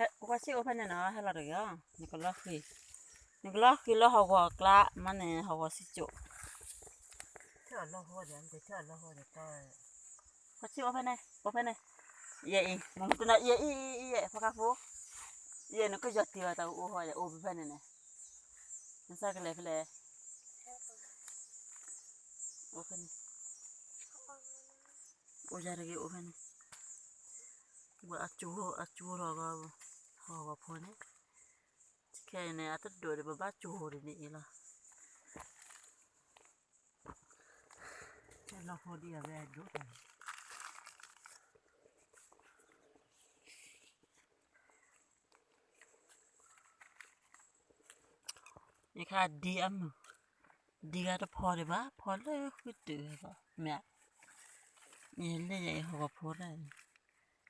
ကွၢ်ဆံၣ်အိၣ်ဖဲန့ၣ်နီၤ, ဟဲလီၤတဂ့ၤအီၤ, နကလီၤဃံၤ, နကလီၤဃံၤလၢဟီၣ်ကဝီၤအကျါ, မ့ၢ်န့ၣ်ဟီၣ်ကဝီၤစံၣ်ကိၣ်. ကွၢ်ဆံၣ်အိၣ်ဖဲန့ၣ်, အိၣ်ဖဲန့ၣ်, ယဲအံၤ, မ့ၢ်တနၤ ယဲအံၤ, ယဲအံၤ, ယဲအံၤ, ဖီကါဖိ, ယဲအံၤ နကယီၤတံၢ်ဝဲတၢ်အိၣ်ဟီၣ် ယအိၣ်ဖဲန့ၣ်န့ၣ်, နစၢ်ကလဲၤဖဲလဲၣ်, အိၣ်ဖဲန့ၣ်, အိၣ်ယၤတဂ့ၤအိၣ်ဖဲန့ၣ်, ဝဲအကၠိ, အကၠိထီၣ်ဂီၤ, ဟီၣ်ဂီၤဖိန့ၣ်, ခဲအံၤန့ၣ် အတဒိၣ်ဒီး ပဘၣ်ကၠိဒ်န့ၣ်အံၤလီၤ. ယခါဒံအမုၢ်, ဒံဂၤတဖီဒံးဘၣ်, ဖီလၢဃုတုၤဘၣ်, မ့ၢ်, ယလဲၤယဟီၣ်ကဖိတၢ်,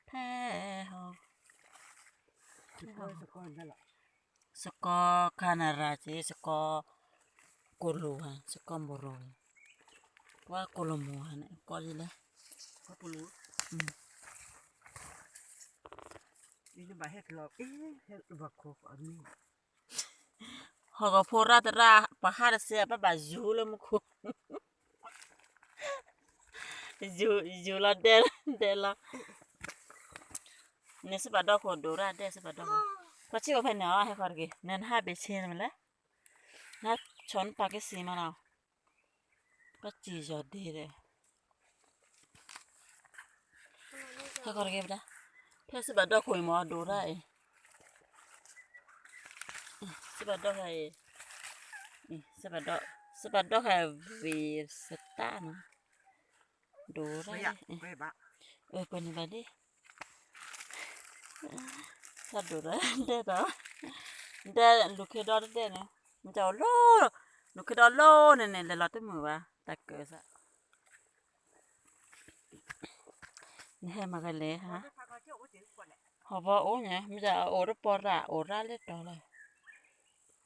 ဖဲဟီၣ် စကီခါနရၤက့ စကီကိၣ်လိၣ်ဝဲ စကီမိၣ်ရိၣ်ဝဲ, ကွၢ်ကိၣ်လိၣ်မိၣ်ဝဲန့ၣ် ကိးလံလဲၣ်, ဟီၣ်ကဖိရၣ်တရၣ် ပှၤဟးတစဲး ဘၣ်ဘၣ်ယူၤလၢမူခိၣ် ယူၤလီၤဒဲလီၤဒဲလီၤ, န့ၣ်စ့ၢ်ဘၣ်ဒီခိၣ်ဒိၣ်ရၣ်ဒဲစ့ၢ်ဘၣ်ဒီခိၣ်, ကွၢ်စံၣ်အိၣ်ဖဲန့ၣ်အီၤ ဟဲဃီတဂ့ၤ, နဟးဘ့ၣ်ဆ့န့ၣ်မ့ၢ်လဲၣ်, နဆီနပာ်က့ၤစံၣ်မးလီၤ, ကွၢ်စံၣ်ယီၤဒ့ဒီး ဟဲဃီတဂ့ၤဝဲဒၣ်, ဖဲစ့ၢ်ဘၣ်ဒီခိၣ်အံၤမ့ၢ်အဒိၣ်ရၣ်အံၤ, စ့ၢ်ဘၣ်ဒီခိၣ်အံၤ, စ့ၢ်ဘၣ်ဒီခိၣ်အံၤ ဝံၤစတၢ်နီၤ, ဒိၣ်ရၣ်, ပှဲၤန့ၣ်ဘၣ်ဒ် တၢ်ဒိၣ်ဒီးဒဲဒီး, ဒဲလူၤခ့ဒီတဒဲန့ၣ်, မ့ၢ်တၢ်အိၣ်လီၤ, လူၤခ့ဒီလီၤန့ၣ်န့ၣ် လဲၤလီၤတမုာ်ဘၣ် တၢ်ကၢစး, နဟဲမၤကလဲၤဟါ, ဟီၣ်ဘီအိၣ်ညါ မ့ၢ်တၢ်အိၣ်တပီၤရၣ် အိၣ်ရၣ်လၢတီၤလီၤ,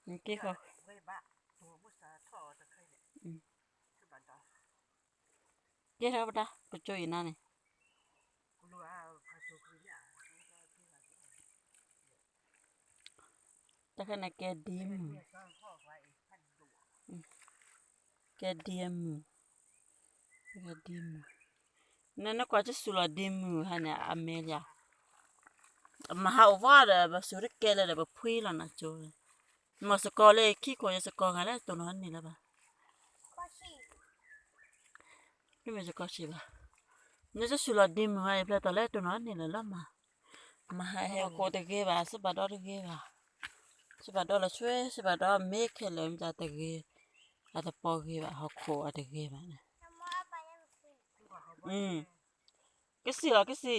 နက့ၤဃီ ကဲထီၣ်ပတၢ် ပကၠိအံၤနၤန့ၣ်, တၢ်ခဲန့ၣ်ကဲဒ်မုၢ်, ကဲဒ်မုၢ်, ကဲဒ်မုၢ်, နနကွၢ်ကစူၤလီၤဒ်မုၢ်ဟါန့ၣ် အမဲာ်လံ, မဟါအိၣ်ဝဲဒီး ပစူၤတကဲလၢာ်ဒီး ပဖှံလီၤနၤကၠိ, မ့ၢ်စကီၤလၢခံခိၣ်ယစကီၤဂၤလၢတိၢ်နီၣ်န့ၣ်လၢၤဘၣ်, မ့ၢ်စကီၤဆံးဘၣ်, နစစူၤလီၤဒ်မုၢ်ဟါအံၤ ဖျဲၣ်တီၤလၢတိၢ်နီၣ်န့ၣ်လၢၤလီၤမး, မဟါဟဲဟီၣ်ခိၣ်တဂ့ၤဘၣ် စ့ၢ်ဘၣ်ဒီတဂ့ၤဘၣ်, စ့ၢ်ဘၣ်ဒီလီၤဆွဲ စ့ၢ်ဘၣ်ဒီမ့ၢ်ခဲလၢာ်မ့ၢ်တၢ်တဂ့ၤ, အတပီၤဂ့ၤဘၣ် ဟီၣ်ခိၣ်အတဂ့ၤဘၣ်န့ၣ်, ကစံၣ်လီၤကစံၣ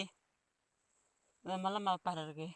်, မၤလၢမၤပာ်တၢ်တဂ့ၤ.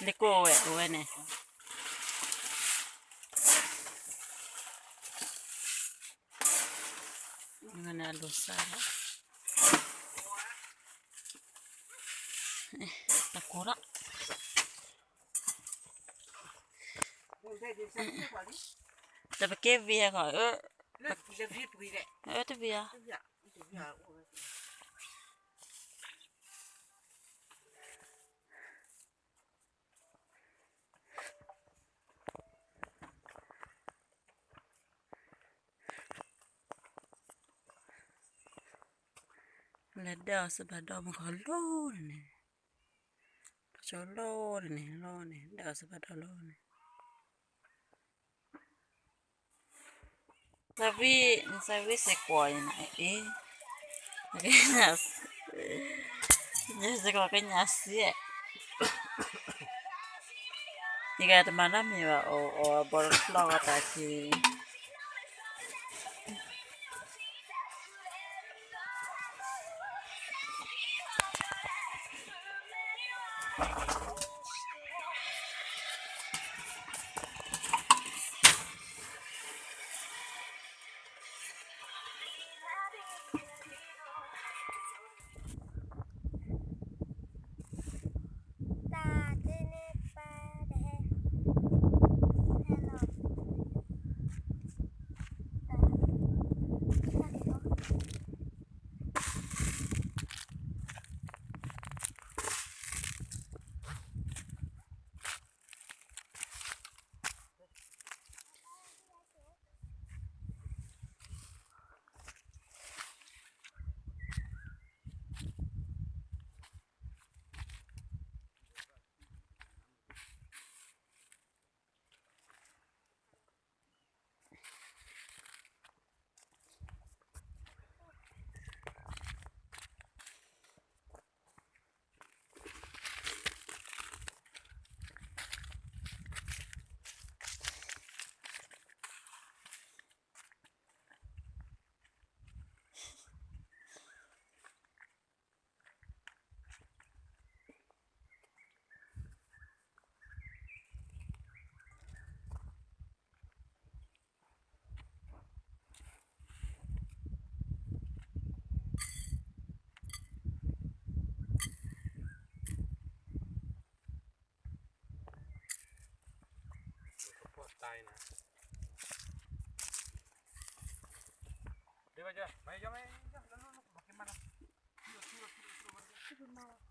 လ့ကိၣ်ဝဲ အဝဲန့ၣ် နအလိၤစၢ်လီၤ တၢ်ကိၢ်လီၤ တပက့ၢ်ဝံၤဟဲခီ အၢ တဝံၤဧါ. လဲၤဒၢအီၤစၢဘၣ်ဒီမုၢ်ခီလိန့ၣ်, ကၠိလိန့ၣ် လိန့ၣ် ဒၢအီၤစၢဘၣ်ဒီလိန့ၣ်. သးဝံၣ်, သးဝံၣ်စ့ၢ်ကီးအံၤန့ၣ်, အ့, ညါစ့ၢ်ကီးကညးစံး, ယကတမၤနီတမံၤဘၣ်, အိၣ်အဘီတဖျီၣ်ဂီၤတၢ်ခံ